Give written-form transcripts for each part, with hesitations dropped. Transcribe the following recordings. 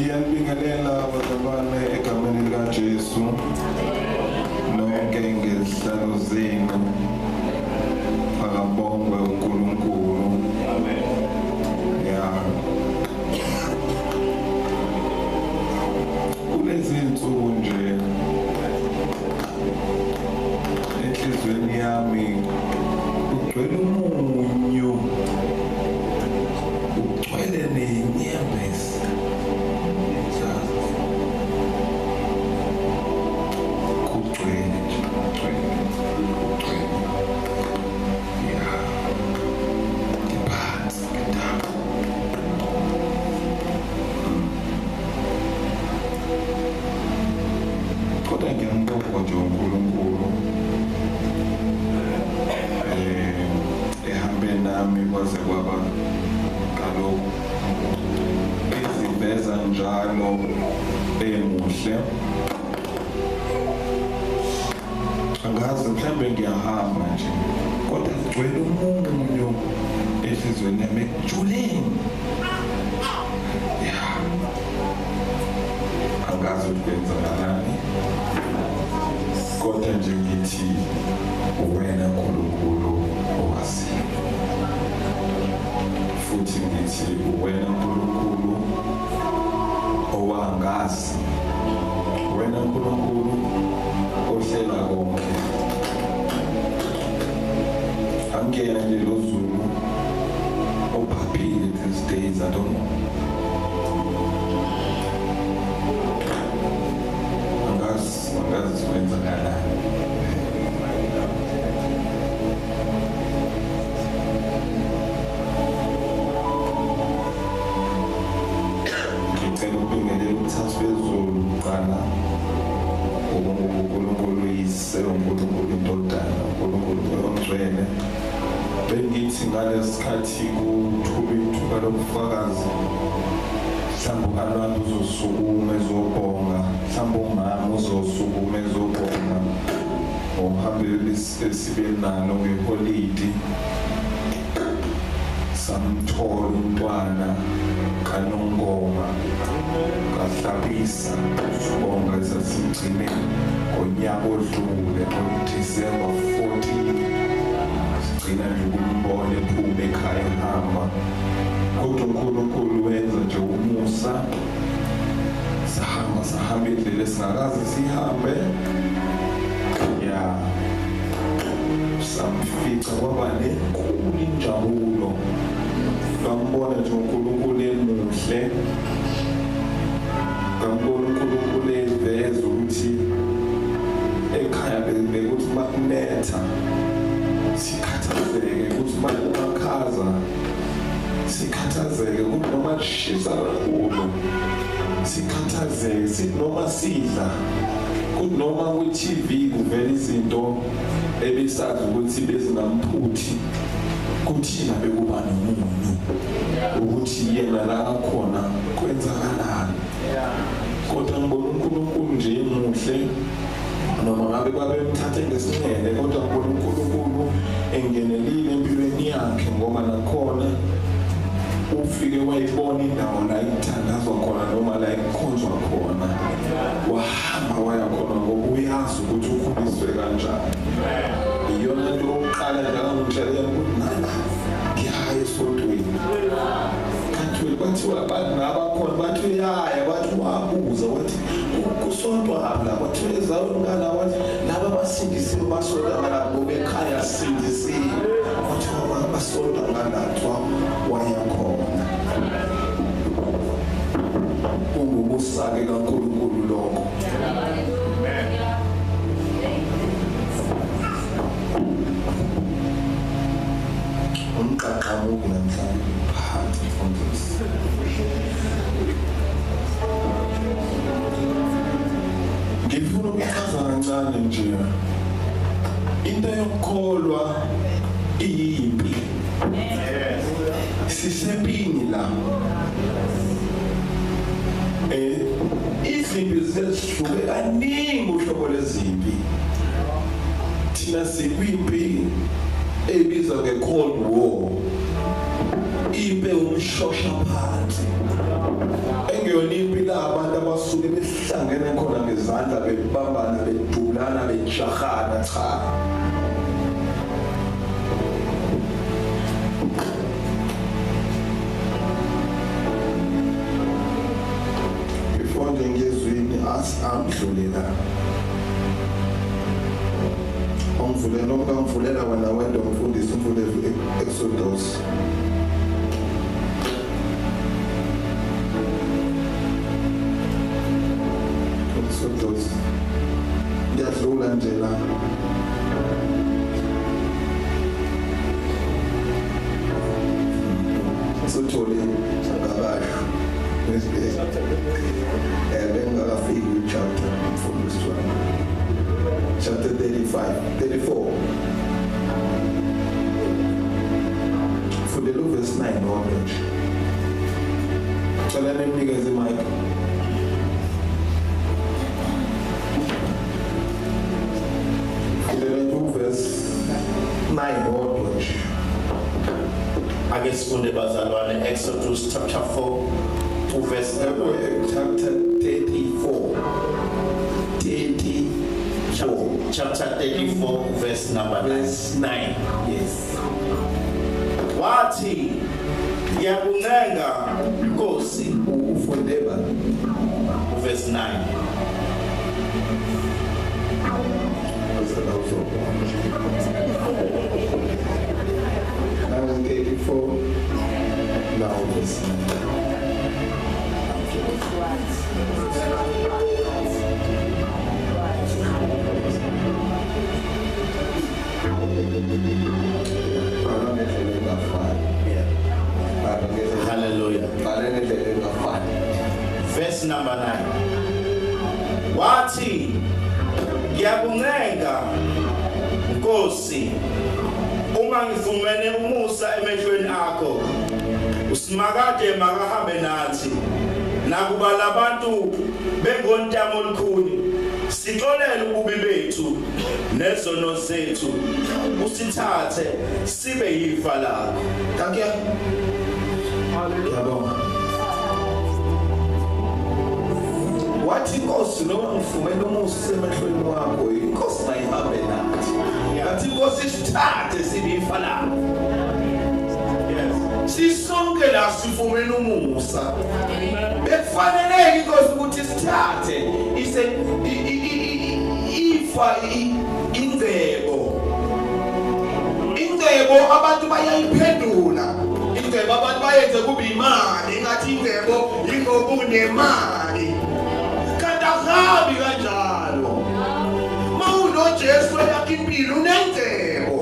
Ngiyanibingelela bazalwane egameni likaJesu nonke ngezihlalo zenu. Akabongwe uNkulunkulu. Amen. Yeah. Kulezi insuku nje enhliziyweni yami kugcwele umunyu, kugcwele nenyembezi. Kugcwele nje, kugcwele, kugcwele. Yeah. Ngiphansi, ngidaba. Kodwa ngiyambonga nje uNkulunkulu ehambe nami kwaze kwaba kalokhu, eziveza njalo emuhle. Angazi, mhlambe ngiyahamba nje, kodwa kugcwele umunyu enhliziyweni yami ekujuleni. Yeah. Angazi ukuthi kwenzakalani, kodwa nje ngithi uwena Nkulunkulu owaziyo, futhi ngithi uwena Nkulunkulu owangazi, wena Nkulunkulu ohlela konke. Angiyena nje lo Zulu ophaphile these days, I don't know. Angazi kwenzakalani. Ngicela ukubingelela umthathu wezulu kuqala, uNkulunkulu uyise, uNkulunkulu indodana, uNkulunkulu ongcwele. Bengithi ngalesikhathi kuthulwa ithuba lobufakazi, mhlawumbe uAlwanda uzosukuma ezobonga, mhlawumbe umama uzosukuma ezobonga ngohambo esibe nalo ngeholidi. Samthola umntwana kaNongoma kaHlabisa, sibonga esasimgcine ngonyaka odlule ngoDisemba 14. Sigcina nje ukumbona ephuma ekhaya ehamba, kodwa uNkulunkulu wenza nje umusa, sahamba sahamba indlela esingakaze sihambe. Ya, samfica kwaba nenkulu injabulo, ngambona nje uNkulunkulu emuhle, ngambona uNkulunkulu eveza ukuthi ekhaya bekuthi makunetha sikhathazeke, ukuthi makumakhaza sikhathazeke, ukuthi noma kushisa kakhulu sikhathazeke, sithi noma sidla, kuthi noma ku-TV kuvela izinto ebesazi ukuthi bezingamphuthi, kuthina bekuba nomunyu ukuthi yena la akhona kwenzakalani. Kodwa ngibona uNkulunkulu nje emuhle, noma ngabe babemthathe ngesinxele, kodwa ngibona uNkulunkulu engenelile empilweni yakhe, ngoba nakhona ufike wayibona indawo la ikuthandazwa khona noma la ikukhonzwa khona, wahamba waya khona ngoba uyazi ukuthi ukhuliswe kanjani. Iyona nto yokuqala nje angitshele ukuthi nala ngiyaya esontweni. Kanti bathiwa abantu nabakhona bathi uyaya, bathi wabuza wathi kusontwa la, kwathiwa ezawuni ngala, wathi laba basindisiwe basonta ngala ngoba ekhaya sindisiwe, kwathiwa basonta ngala, kuthiwa waya khona. Kungumusa-ke kaNkulunkulu lokho. Umqaqamuki namhlanje phansi mfundisi. Ngifuna ukuchaza kancane nje into yokukholwa iyimpi. Sisempini la. Izimpi zehluke kaningi uhlobo lezimpi. Thina sikwimpi ebizwa nge-Cold War. Impi umshosha phansi. Engiyona impi la abantu abasuke behlangene khona ngezandla bebambana bedulana bejahana cha. Before nje ngezwini angidlule la. Ongivulela ongivulela wena wena umfundisi umfundisi Exodus. Exodus. Ngiyadlula nje la. Sothole ngabasho. Bengingakafiki chapter mfundisi wami. Chapter 35, 34. Fundela uverse 9 wodwa nje. Cela nimnikeze imic. Fundela uverse 9 wodwa nje. Ake sifunde bazalwane Exodus chapter 4 uverse chapter 34. 34. Chapter 34 verse number 9. Verse 9. Yes. Wathi ngiyakuncenga Nkosi Ufunde ba. Verse 9. Uzala uzobona. Now 34. Now verse 9. Bhala ngendlela engafani. Yeah. Bhala ngendlela. Hallelujah. Bhala ngendlela engafani. Verse number 9. Wathi ngiyakuncenga Nkosi uma ngifumene umusa emehlweni akho usimakade makahambe nathi nakuba labantu bengontamo olukhuni sixolele ububi bethu nezono zethu usithathe sibe yifa lakho. Thank you. Ngiyabonga. Wathi inkosi noma ngifumene umusa emehlweni wakho inkosi mayihambe nathi. Ngathi inkosi sithathe sibe ifa lakho. Yes. Sisonke la sifumene umusa. Bekufaneleke inkosi ukuthi sithathe ise ifa ingcebo. Ingcebo abantu bayayiphendula. Ingcebo abantu bayenze kube imali, ngathi ingcebo ingoba unemali. Kanti akuhambi kanjalo. MawunoJesu eyakho impilo unengcebo.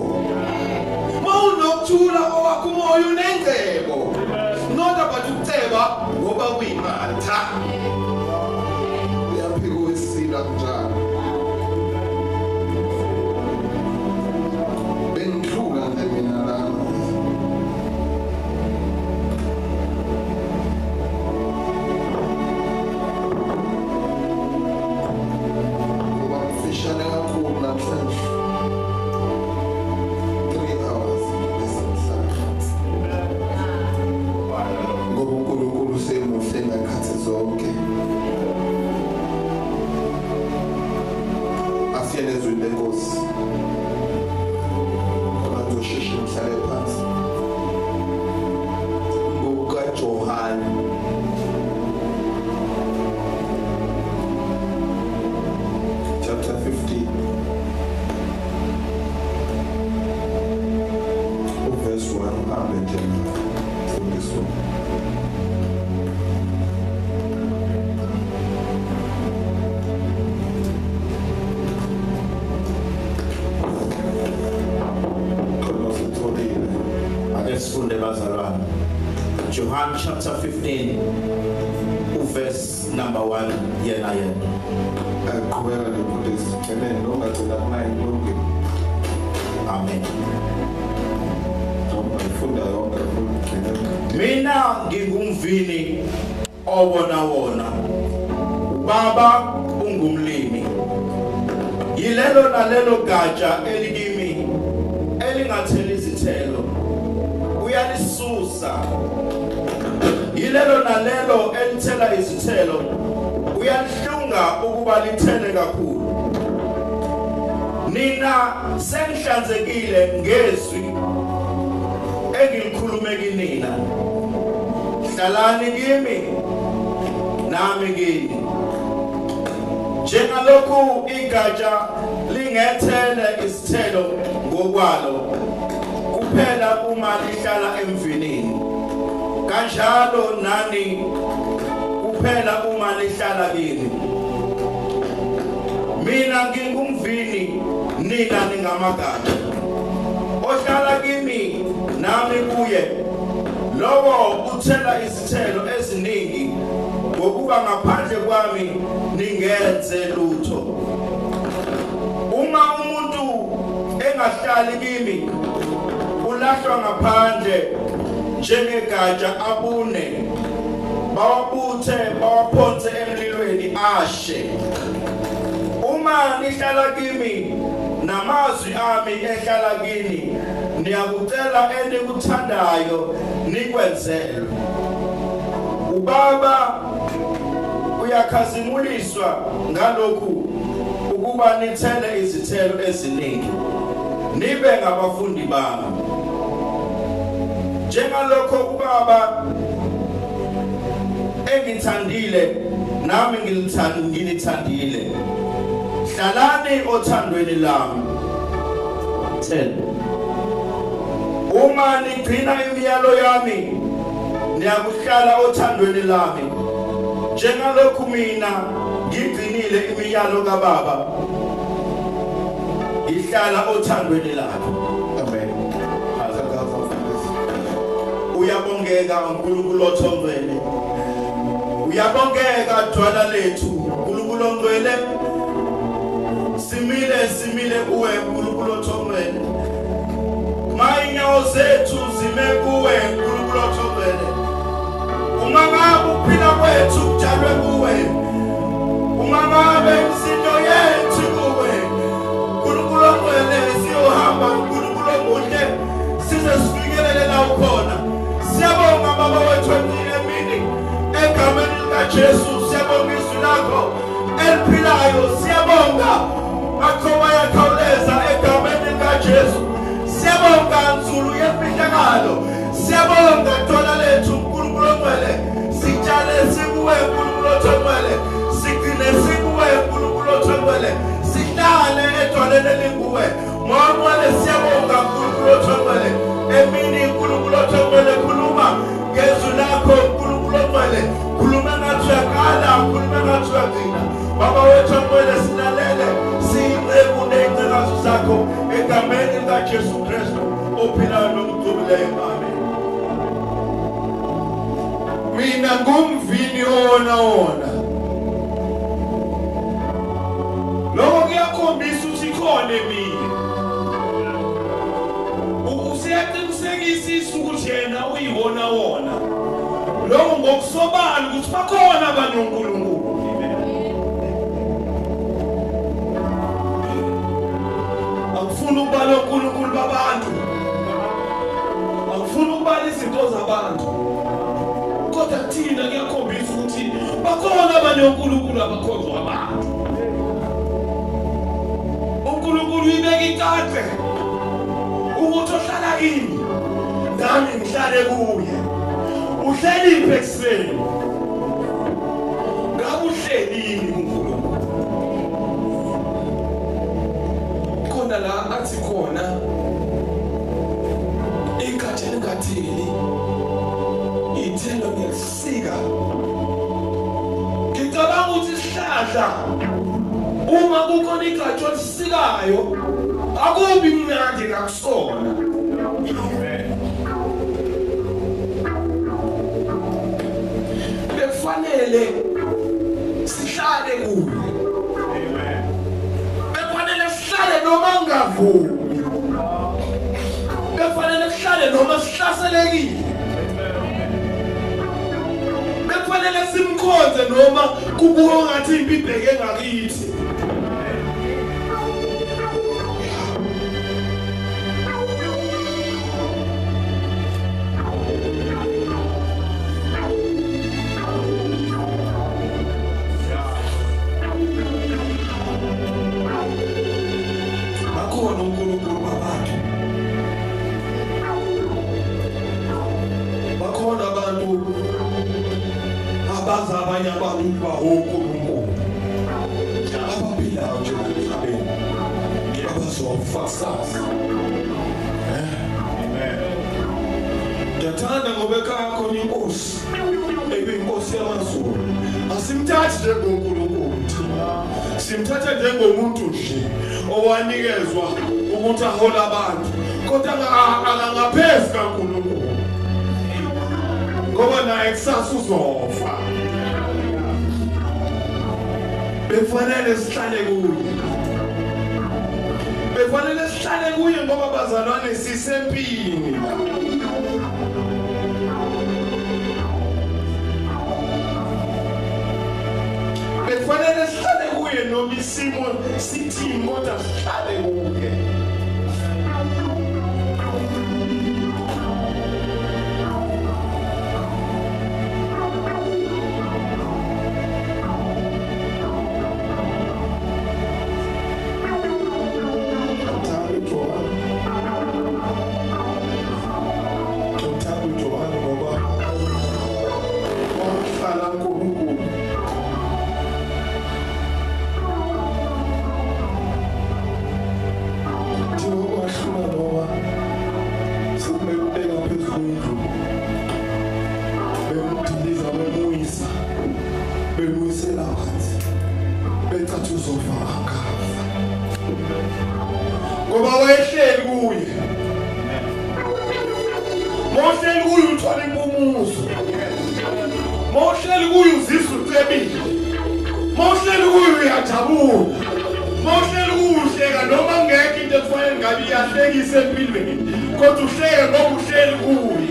Mawunokuthula owakho umoya unengcebo. Not about ukuceba ngoba kuyimali cha. Uyaphika wesila kunjalo. Bengidlula nje mina lana. Ngoba mfishane kakhulu namhlanje. 3 hours bese ngihlala phansi. Ngoba uNkulunkulu usemuhle ngakhathi zonke. Asiyene ezwini lenkosi. Khona ngizosheshe ngihlale phansi. NgokukaJohane chapter 15 verse 1 uhambe nje mfundisi. Khona sitholile. Ake sifunde bazalwane. John chapter 15 uverse number 1 yena yena. Aqhubeka nemfundisi. Amen. Nongagcina ku-9 kulungile. Amen. Noma ifunda yonke ugcine. Mina ngingumvini owona wona. Ubaba ungumlimi. Yilelo nalelo gatsha elikimi elingatheli izithelo uyalisusa Uyalisusa. Yilelo nalelo elithela izithelo uyalihlunga ukuba lithele kakhulu. Nina senihlanzekile ngezwi engilikhulume kinina. Hlalani kimi nami kini. Njengalokhu igatsha lingethele isithelo ngokwalo kuphela uma lihlala emvinini, kanjalo nani kuphela uma lihlala kimi. Mina ngingumvini, nina ningamagatsha. Ohlala kimi nami kuye, lowo uthela izithelo eziningi, ngokuba ngaphandle kwami ningenze lutho. Uma umuntu engahlali kimi, ulahlwa ngaphandle njengegatsha abune, bawabuthe bawaphonse emlilweni ashe. Uma nihlala kimi namazwi ami ehlala kini, niyakucela enikuthandayo nikwenzelwe. Ubaba uyakhazimuliswa ngalokhu, ukuba nithele izithelo eziningi, nibe ngabafundi bami. Njengalokho ubaba engithandile nami nginithandile, hlalani othandweni lami. 10 Uma nigcina imiyalo yami, niyakuhlala othandweni lami, njengalokhu mina ngigcinile imiyalo kaBaba, ngihlala othandweni lakhe. Amen. Uyabongeka uNkulunkulu othongwele, uyabongeka dwala lethu uNkulunkulu ongcwele. Simile simile kuwe uNkulunkulu othongwele, inyawo zethu zime kuwe uNkulunkulu othongwele. Uma ngabe ukuphila kwethu kutshalwe kuwe, uma ngabe imisindo yethu kuwe uNkulunkulu ongcwele, siyohamba uNkulunkulu omuhle size sifikelele la ukhona. Siyabonga Baba wethu emini egameni likaJesu, siyabonga izwi lakho eliphilayo, siyabonga akho bayakhawuleza egameni likaJesu. Siyabonga nzulu yemfihlakalo, siyabonga thola lethu uNkulunkulu ongcwele. Sitshale sikuwe uNkulunkulu othongcwele, sigcine sikuwe uNkulunkulu othongcwele, sihlale edwaleni elinguwe Moya. Siyabonga uNkulunkulu othongcwele emini. uNkulunkulu othongcwele, khuluma ngezwi lakho uNkulunkulu ongcwele, khuluma ngathi uyaqala, khuluma ngathi uyagcina. Baba wethu ongcwele, silalele siyinceku ney'ncekazi zakho egameni likaJesu Kristu ophilayo nokugcobileyo. Amen. Mina ngumvini owona wona. Lokho kuyakhombisa ukuthi ikhona eminye. Usiyaqinisekisa ukuthi yena uyiwona wona. Lokho ngokusobala ukuthi bakhona abanye oNkulunkulu. Angifuni ukubala oNkulunkulu babantu, angifuni ukubala izinto zabantu, kodwa thina kuyakhombisa ukuthi bakhona abanye oNkulunkulu abakhonzwa abantu. uNkulunkulu uyibeka icace ukuthi ohlala kimi nami ngihlale kuye. Uhleli ekuseni, ngabe uhleli yini kuNkulunkulu? Khona la athi khona igatsha lingatheli ithelo ngiyakusika. Ngicabanga ukuthi isihlahla uma kukhona igatsha olisikayo akubi mnandi ngakusona. Bekufanele sihlale kuye. Amen. Bekufanele sihlale noma ngavumi. Bekufanele sihlale noma sihlaselekile. Bekufanele simkhonze noma kubuka ngathi impi ibheke ngakithi. Abaza abanye abantu bahonkulunkulu abaphilayo nje emhlabeni abazofa kusasa. Amen. Ngiyathanda ngoba ekhaya khona inkosi ebeyinkosi yamaZulu. Asimthathi njengoNkulunkulu thina, simthatha njengomuntu nje owanikezwa ukuthi ahole abantu, kodwa akangaphezu kaNkulunkulu ngoba naye kusasa uzofa. Bekufanele sihlale kuye, bekufanele sihlale kuye ngoba bazalwane sisempini. Bekufanele sihlale kuye noma isimo sithini, kodwa sihlale kuye. Ngoba wayehleli kuye, mawuhleli kuye uthola impumuzo, mawuhleli kuye uzizwa ucebile, mawuhleli kuye uyajabula, mawuhleli kuye uhleka noma ngekho into ekufanele ngabe iyahlekisa empilweni, kodwa uhleke ngoba uhleli kuye.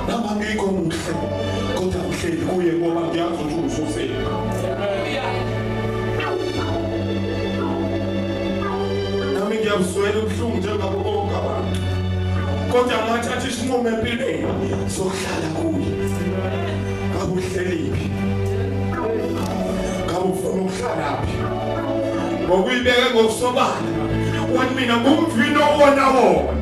Noma ngikho muhle kodwa uhleli kuye ngoba ngiyazi ukuthi ususele. Ngiyabuzwela ubuhlungu njengabo bonke abantu, kodwa ngathatha isinqumo empilweni sokuhlala kuye. Ngabe uhleliphi? Ngabe ufuna ukuhlalaphi? Ngokuyibeka ngokusobala wathi mina ngumvino owona wona.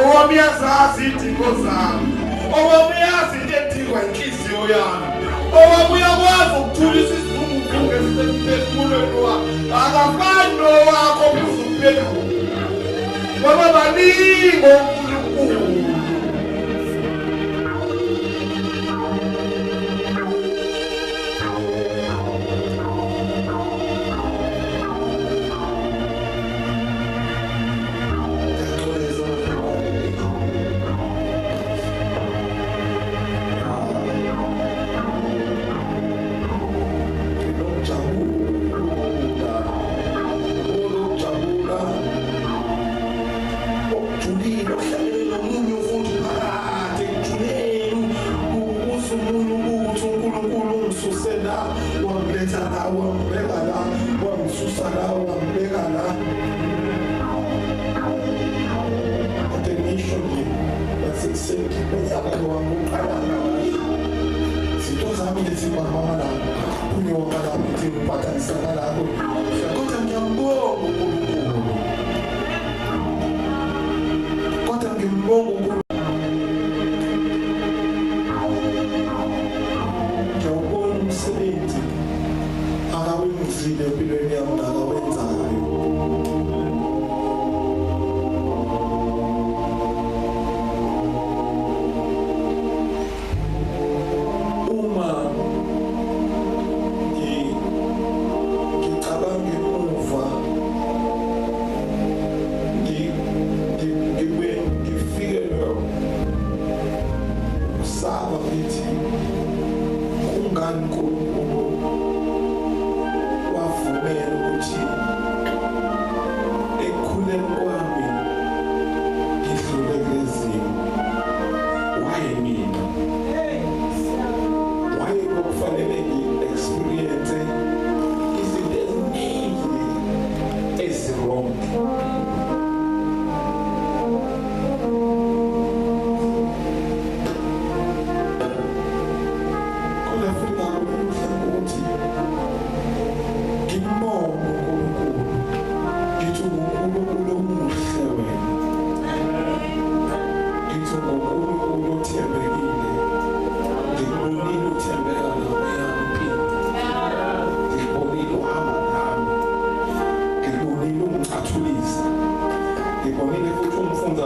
Owami izidingo zami, owami uyazi into edingwa inhliziyo yami, owami uyakwazi ukuthulisa isivunguvungu esisemphefumulweni wami. Akafani nowakho obuza ukuphendula, ngoba baningi oNkulunkulu.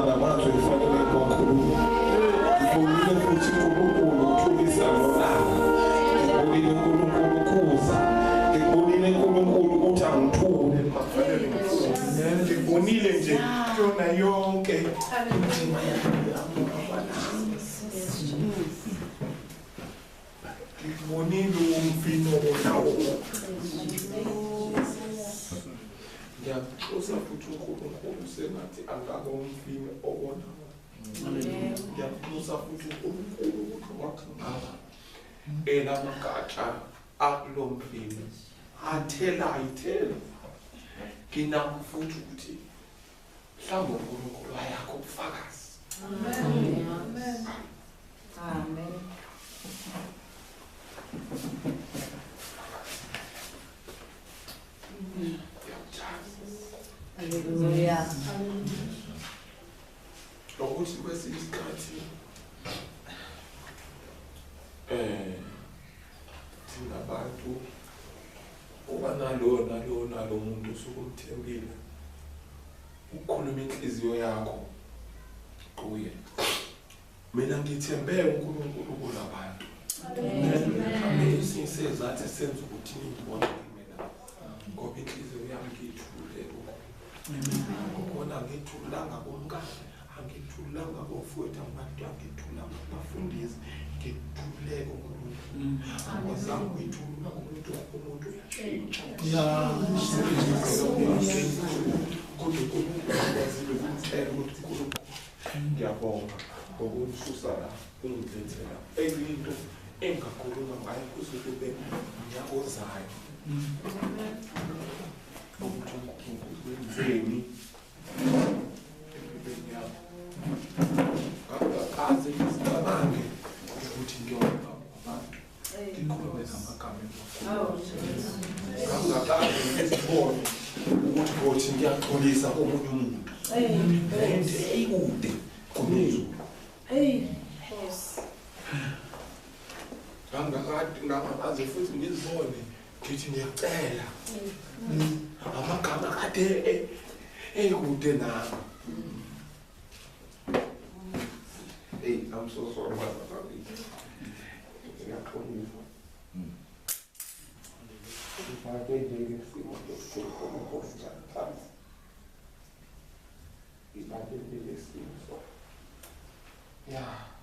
namazwi efanele ngiwakhuluma. Ngibonile futhi uNkulunkulu uthulisa nolaka. Ngibonile uNkulunkulu ukhuza. Ngibonile uNkulunkulu uthi angithule makufanele ngithule. Ngibonile nje kuyona yonke indima yami. Ngibonile umfino onawo. Ngiyakuxosa futhi uNkulunkulu sengathi angabe umfino obonawo. Ngiyakuxosa futhi uNkulunkulu ukuthi wathi ngaba enamagatsha akulo mfino athela ayithela. Nginakho futhi ukuthi mhlawumbe uNkulunkulu ayakho ubufakazi. Amen. Amen. Hallelujah. Ukuthi kwesinye isikhathi thina abantu uba nalo nalo nalo muntu osuke umthembile ukukhuluma inhliziyo yakho kuye. Mina ngithembe uNkulunkulu kulabantu. Amen. Esinye senza ukuthi ngibone mina ngoba inhliziyo yami ngiyithule kuNkulunkulu. Ngokubona ngithulanga kumkami, angithulanga kofowethu, abantu angithulanga kubafundisi, ngithule kuNkulunkulu. Angizange ngithulula kumuntu, umuntu uyashintsha. Kodwa uNkulunkulu akwazile ukumtshela ukuthi uNkulunkulu ngiyabonga ngokunisusa la ungilethela enye into engakhuluma ngayo kuze kube unyaka ozayo. Ukuthi uNkulunkulu wenzeni empilweni yami. Ngangakaze ngizicabange ukuthi ngiyona abantu ngikhulume namagama engiwakhuluma. Ngangakaze ngizibone ukuthi ngothi ngiyaxolisa komunye umuntu. Into eyikude kunezulu. Ngangakaze ngangakaze futhi ngizibone ngithi ngiyacela amagama kade eyikude nami. Hey, I'm so sorry about that. Ngiyaxolisa. Ngifake nje isimo sokukhuluma nkosi. Ibabelele isimo. Yeah.